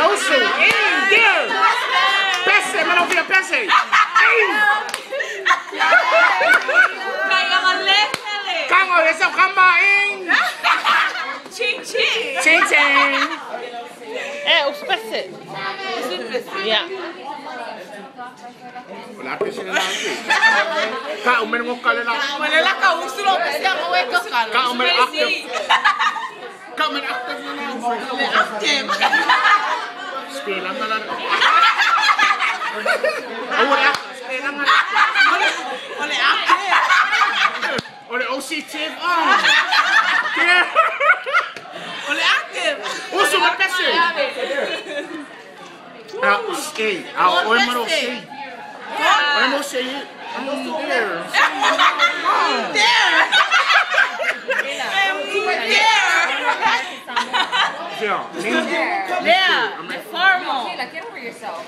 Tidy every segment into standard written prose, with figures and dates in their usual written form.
usu. Eh, there. Pese, manovia pese. Kango le sa kamba in. Ching ching. Ching ching. Eh, usu pese. Yeah. Wala pese na lang. Ka umen mo kala. Wala la ka usu lo pese ang owe ka kala. Ka umen active. Ka umen active na lang. Active. Spela na lang. Wala spela na lang. Wala active. Wala OCT. Oh. Yeah. Wala active. Usu ma pese. Ah, eh, ah, oi maro si. Oi mo si. There. There. There. Yeah. Yeah, formal. Get over yourself.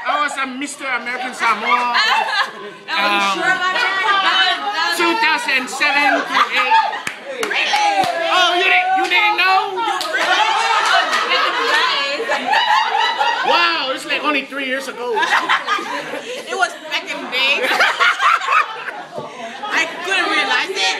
I was a Mr. American Samoa. 2007 to 8. Really? Oh, you didn't know? Wow, it's like only 3 years ago. It was back in the day. I couldn't realize it.